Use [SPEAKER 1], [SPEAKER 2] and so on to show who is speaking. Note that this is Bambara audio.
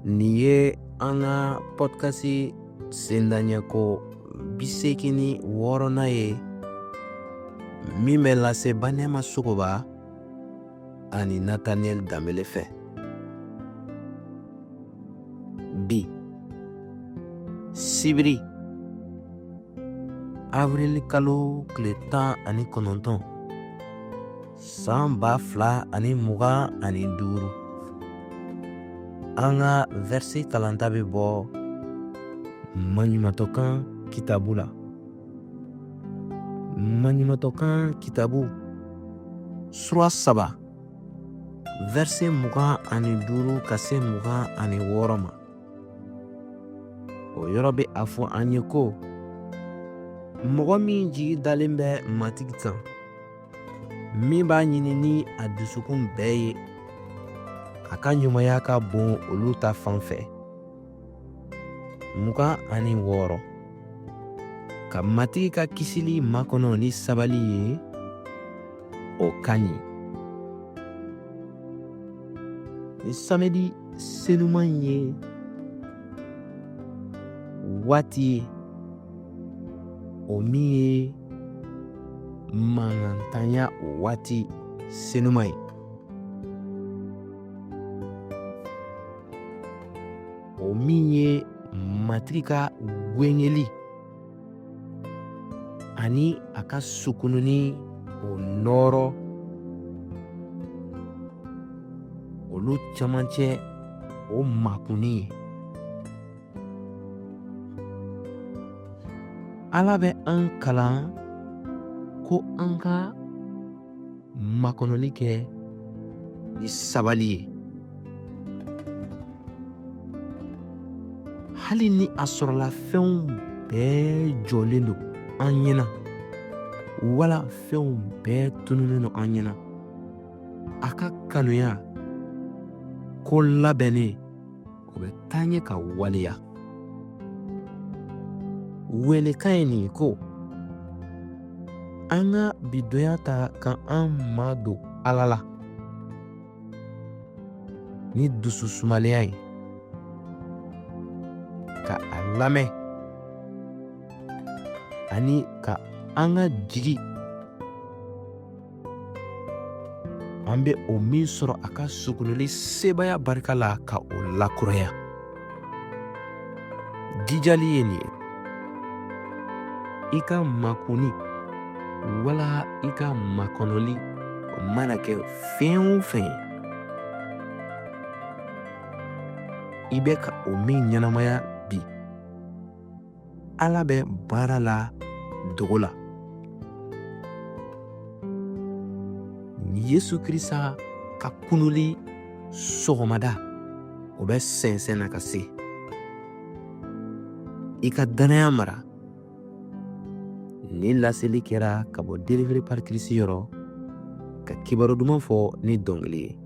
[SPEAKER 1] Nin ye an ka pɔdikasi sendaɲɛko 86nan ye min bɛ lase Banɛma Sogoba ani Nataniyɛli Danbele fɛ. Bi sibiri awirili kalo tile 19 san 2025, an ka vɛrisi kalanta bɛ bɔ maɲumatɔkan kitabu la. Maɲumatɔkan kitabu sura 3, vɛrisi 25 ka se 26 ma. O yɔrɔ bɛ a fɔ an ye ko mɔgɔ min jigi dalen bɛ Matigi kan, min b'a ɲini ni a dusukun bɛɛ ye, a ka ɲumanya ka bon olu ta fan fɛ. 26, ka Matigi ka kisili makɔnɔ ni sabali ye, o ka ɲi. Ni samedi senuman ye waati ye, o min ye mankantanya waati senuman ye, o min ye Matigi ka gwengeli ani a ka sukununi o nɔɔrɔ olu camancɛ o makunni ye. Ala bɛ an kalan ko an ka makɔnɔli kɛ ni sabali ye, hali ni a sɔrɔla fɛnw bɛɛ jɔlen don an ɲɛna wala fɛnw bɛɛ tununnen don an ɲɛna. A ka kanuya ko labɛnnen o bɛ taa ɲɛ ka waleya. Welekan ye nin ye ko an ka bidonya ta ka an madon Ala la ni dusu sumalenya ye, ka a lamɛn ani ka an ka jigi an bɛ o min sɔrɔ a ka sukunuli sebaaya barika la ka o lakuraya. Jijali ye nin ye: i ka makunni wala i ka makɔnɔli o mana kɛ fɛn o fɛn ye, i bɛ ka o min ɲɛnamaya bi, Ala bɛ baara la dogo la. Yesu Krista ka kunuli sɔgɔmada o bɛ sɛnsɛn na ka se. I ka dannaya mara. Nin laseli kɛra ka bɔ Délivré par Christ yɔrɔ, ka kibaru duman fɔ ni dɔnkili ye.